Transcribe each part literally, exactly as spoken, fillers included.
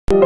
Kardom,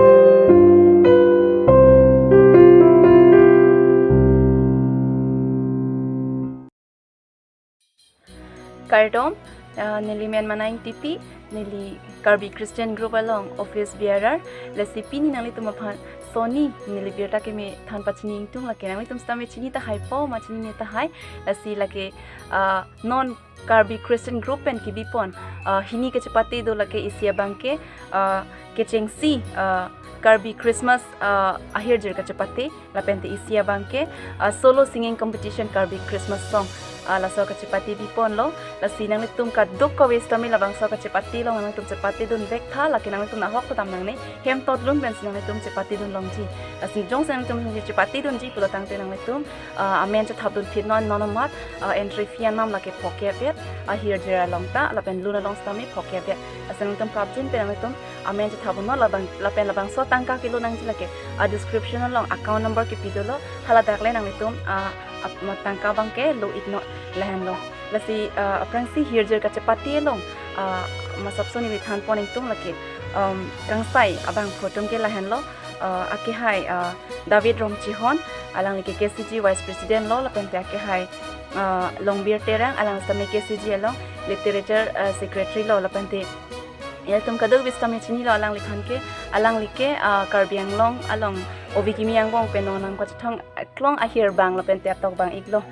ah, neli men Manaing Titi, neli Karbi Christian Group along office bearer. Lasi pini nanglitum aphan soni neli birta keme than pachini ingtung, lake nanglitum sitame chini tahai po, ma chinine tahai. Lasi lake, ah, non Karbi Christian Group pen kibipon, ah, hini kachepate do, lake isi abangke, ah, kechengsi, ah, Karbi Christmas, ah, ahirjir kachepate, lapente isi abangke, ah, solo singing competition Karbi Christmas song, ah, laso kachepate biponlo. Lasi nanglitum kadokave sitame labangso kachepate along nanglitum chepatedun vektha, lake nanglitum nahok kedam nangne, hem totlun pensi nanglitum chepatedun longji. Lasi jongsi nanglitum chepatedunji pulo tangte nanglitum, ah, amen chethapdun phitnon, non amat, ah, entry fee anam lake phokep vet, ahirjir along ta, lapen lun along sitame phokep vet. Lasi nanglitum prapjin pen nanglitum amen chethapdunnon, labang, lapen labangso tangka kelo nangji lake, ah, description along account number kepi dolo, haladak le nanglitum, ah, ap-, ma tangka abangke lo-iknon, lahenlo. Lasi, ah, aphrangsi hirjir kachepate along, ah, masapso neli thanpon ingtung, lake, um, kangsai abangphu atum ke lahenlo, ah, akehai, ah, David Rongchihon, alangli ke K C G Vice President lo, lapente akehai, ah, Longbir Terang, alang sitame K C G along Literature, ah, Secretary lo, lapente ilitum kadokave sitame chinilo alangliphan ke, alangli ke, ah, Karbi Anglong along ove kimi angbong pen nonang kachethong aklong ahir abang lapente atok abang-iklo.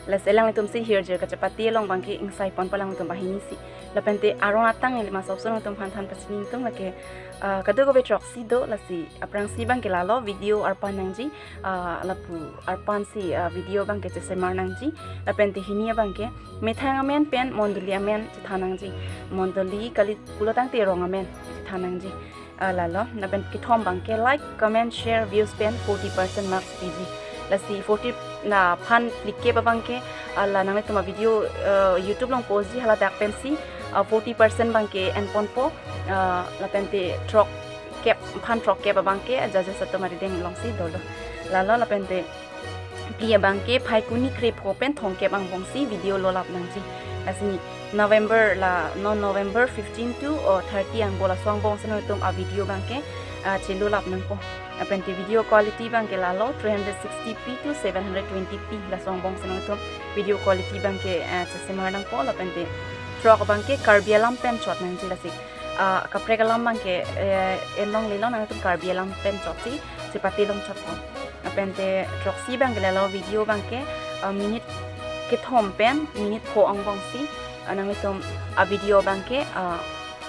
Lasi alanglitumsi hirjir kachepate along abangke ingsaiponpo alanglitum banghini si. Lapente aron atang neli masapso nangtum aphan than pachini ingtung, lake, ah, kadokave throksi do, lasi aphrangsi abangke lalo video arpan nangji, ah, lapu arpansi, ah, video abangke chesemar nangji. Lapente hini abangke methang amen pen mondoli amen chethan nangji. Mondoli kali pulo tangte rong amen chethan nangji. Ah, lalo, lapen kethom abangke like, comment, share, views pen forty percent marks piji. Lasi forty na phan phlikep abangke, ah, la nanglitum avideo, eh, YouTube along postji haladak pensi, ah, forty percent abangke enponpo, ah, lapente throkkep, phan throkkep abangke judges atum arideng alongsi dolo. Lalo lapente phli abangke Phaikuni krepho pen thomkep angbongsi video lolap nangji. Lasi November la, non November fifteen to, oh, thirty angbong laso angbongsi nangtum avideo abangke, ah, chelolap nangpo. Lapente video quality abangke lalo three hundred sixty p to seven hundred twenty p laso angbongsi nangtum video quality abangke, ah, chesemar nangpo, lapente throk abangke Karbi alam pen chot nangji, lasi, ah, kaprek alam abangke, eh, enlonglelo, nangtum Karbi alam pen chotsi chepate longchotpo. Lapente throksi abangke lalo video abangke, ah, minute kethom pen minute pho angbongsi, ah, nanglitum avideo abangke, ah,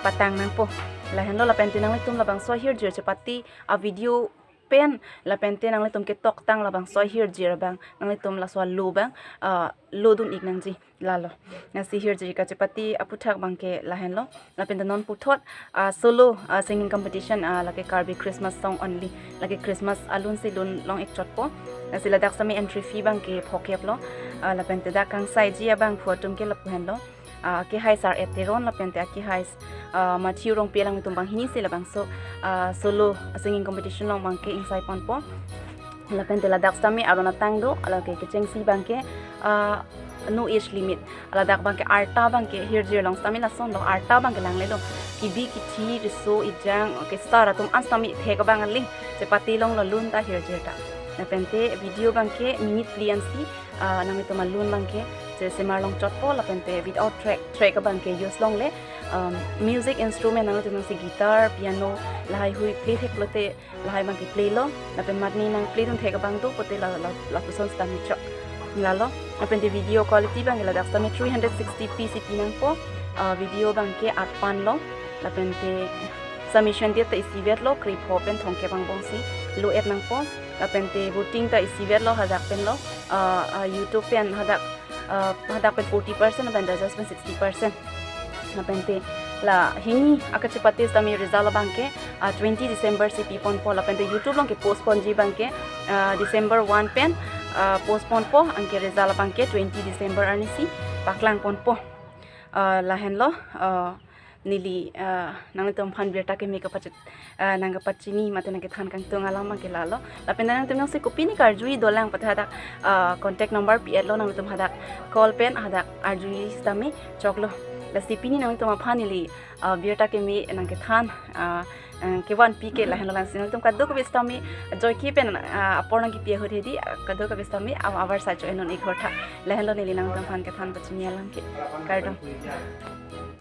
patang nangpo. Lahenlo lapente nanglitum labangso hirjir chepate avideo pen lapente nanglitum ketoktang labangso hirjir abang nanglitum laso alo abang, ah, lodun-ik nangji. Lalo. Lasi hirjir kachepate aputhak abangke lahenlo. Lapente non puthot, ah, solo, ah, singing competition, ah, lake Karbi Christmas song only. Lake Christmas alunsi lun long-ik chotpo. Lasi ladak sitame entry fee abangke phokep lo. Ah, lapente dak kangsaiji abangphu atum ke lapu henlo. Ah, akehai Sar Ed Teron, lapente akehai, ah, Matthew Rongpi, alangtum banghini si labangso, ah, solo singing competition along abangke ingsaiponpo. Lapente ladak sitame aron atang do, lake kechengsi abangke, ah, no age limit. Ladak abangke arta abangke hirjir along sitame lasonlo, arta abangke langlelo. Kibi kithi riso ejang, okay, star atum an sitame thek abang kali. Chepate longlo lun ta hirjir ta. Lapente video abangke minute phli ansi, ah, nanglitum alun abangke chesemar longchotpo, lapente without track, track abangke use longle, um, music instrument nanglitum jongsi guitar, piano, lahai hui play thek pulote lahai abangke play lo, lapen matne nang play dun thek abang do pulote la, la, lapuson sitame chok. Lalo, lapente video quality abangke ladak sitame three hundred sixty p si pi nangpo, ah, video abangke arpan lo, lapente submission date ta isivet lo, krepho pen thomkep angbongsi lo-et nangpo, lapente voting ta isivet lo, hadak pen lo, ah, ah, YouTube pen hadak, ah, hadak pen forty percent, lapen judges pen sixty percent. Lapente la hini akachepate sitame result abangke, ah, twenty December si piponpo, lapente YouTube along ke postponji abangke, ah, December one pen, ah, postponpo, anke result abangke twenty December arnisi paklangponpo. Ah, lahenlo, ah, neli, ah, nanglitum aphan birta keme kapachit, ah, nangkapachini mate nangkethan kangtung alam abangke lalo. Lapen nangtum jongsi kopine karjui dolang pulote hadak, ah, contact number pi-et lo, nangtum hadak call pen hadak arjui sitame choklo. Lasi pini nangtum aphan neli, ah, birta keme nangkethan, ah, eh, kevan pi ke lahenlo lang si nangtum kadokave sitame joike pen, ah, apor nangkepi ahut hedi, ah, kadokave sitame a-, avarsai cho-ennon ik hor tha. Lahenlo neli nangtum aphan kethan pachini alam ke. Kardom.